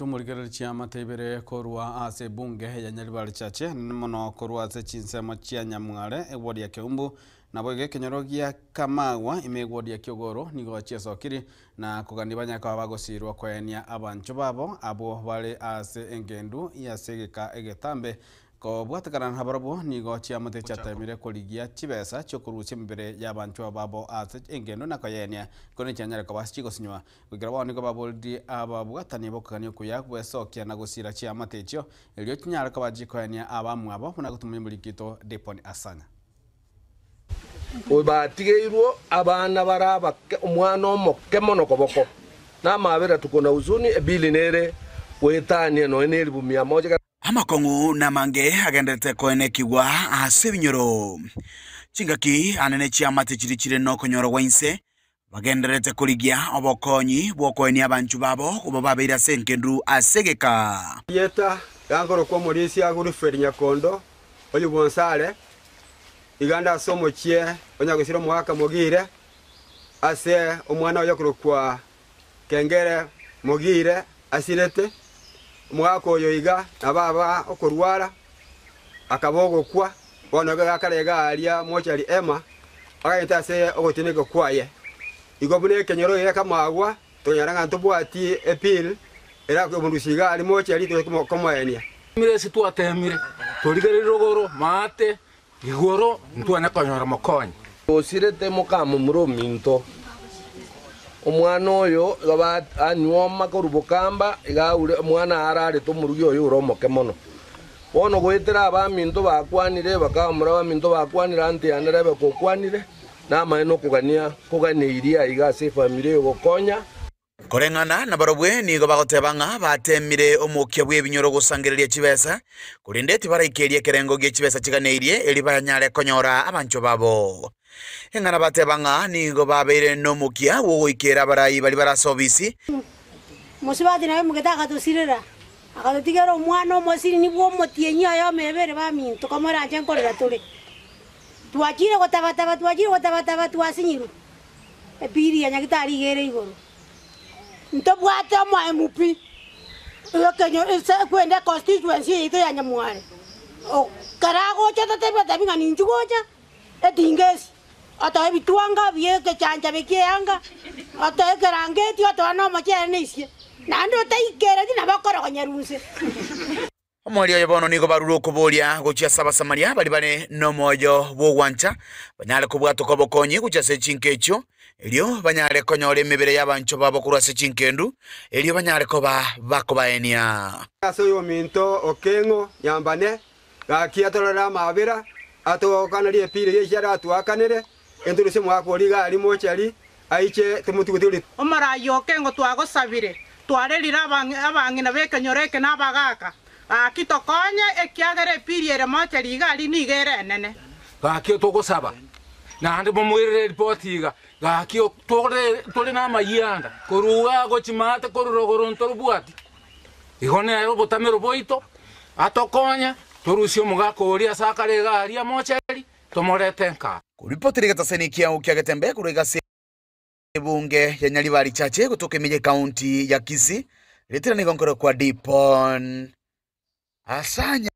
Omorigereria chiamate ibere korwa ase ebunge ya Nyaribari Chache, nene mono korwa ase chinsemo chia Nyamware, eward ya Keumbu, naboigo ekenyoro gia Kamagwa ime eward ya Kiogoro nigo chiesokiri na kogania banyare koba bagosirwa koenia abanchwa babo abwo bare ase engendu y'ase egeka egetambe Kobwatekana nabarabwo nigo chiamate chiateemire korigia chibesa chi'okorusia emebere y'abanchwa babo ase engendo na koyeenia, korende chianyare koba chigosinywa. Goikera bono nigo baboririe ababwatani b'okogania okuya gwesokia na gosiira chiamate echio, erio chinyare koba chikoenia abamwabo, buna gotumia omoriki oito Dipon Asanya. Batigeirwe abana bare abake, omwana omoke mono koboko, na amabera tuko na huzuni, ebili nere goetania nonya nelifu mia moja. Amakong'u namange agendererete koenekigwa ase ebinyoro. Chingaki anene chiamate chiria chire nokonyora gwa inse, bagendererete korigia obokonyi bw'okoenia abanchwa babo koba babeire ase engendu ase egeka. Erieta gankorokwa omorisia Wilfred Nyakondo, oyio bw'Onsare, iga nde ase omochie o Nyagosira omogaka Mogire, ase omwana oye okorokwa Kengere Mogire asirete. Omogaka oyo iga nabo aba okorwara, akaba ogokwa, bono iga gakare iga aria mochari Emma, agagenda ase ogotineka kwaye. Igo buna ekenyoro gekamagwa, tokonyora ng'a ntobwati ebill erakomorusia iga aria mochari toche komoenia. Ase twateemire, torigererie rogoro, maate, Igoro ntwanya konyora mokonyi. Osirete mokamomura ominto. Omwana oyo iga anyuoma korwa bokamba, iga aure omwana ararete omorugi oye ore omoke mono. Bono goetera abaminto bakwanire, bakamomura abaminto bakwanire, anti yane Rebeka okwanire, namaene okogania koganeirie aiga ase efamiri eye gokonya. Koreng'ana nabarobwo nigo bagoteba ng'a bateemire omokia bw'ebinyoro gosangereria chibesa, korende tibaraikeria ekerengo gie chibesa chiganeirie erio banyare konyora abanchwa babo. Eng'ana bateba ng'a nigo babeire nomokia bw'ogoikera abarai baria bare ase obisi, Mosubati naye omogete agatosirera, akatotigera omwana omosirini bw'omotienyi oyomo ebere baminto, komoranche nkorera tore. Twachire gotaba-taba, twachire gotaba-taba, twasinyirwe. Epiri ya Nyagitari iga ere igoro. Ntobwate omoemu pi ase kwenda econstituency yaito ya Nyamware. Ekero agocha totebi otebi ng'a ninchu gocha etinga esi, otoe ebitwanga bie ekechancha bie eanga, otoe ekerangeti, otoe na omochere na esie, naende otaikereti nabo okorogonya inse. Omoerio oye bono nigo barure okoboria gochia ase Abasamaria baria bare nomoyo bw'ogwancha, banyare kobwatoka obokonyi gochia ase chinka echio, erio banyare konyora emebere y'abanchwa babo korwa ase chinkendu, erio banyare koba bakobaenia. Ase oyominto Okeng'o Nyambane, gaki atororere amabera, atoganerie epiira eyio echiare atoakanere, enturusie omogaka oria iga aria mochari, aiche tomotugutie. Omoraai Okeng'o twagosabire, Twarerire abang'ina b'ekenyoro eke na abagaaka, Gaki tokonye, ekiagera epiiri ere moche riga aria nigo ere enene. Gaki togosaba, naende momoirere eripoti iga, Gaki tore namayianda korwa igaa gochia maate korwa rogoro ntorobwati. Igo nere obotamero bwaito, atokonye, torusie omogaka oria ase akare iga aria mocheri, tomorete nka. Koripoti rigetasani kiao kia Getembe korwa egasi Ebunge ya Nyaribari Chache gotoka ime y'Ekaunti ya Kisii, ritera nigo nkorokwa Dipon Asanya.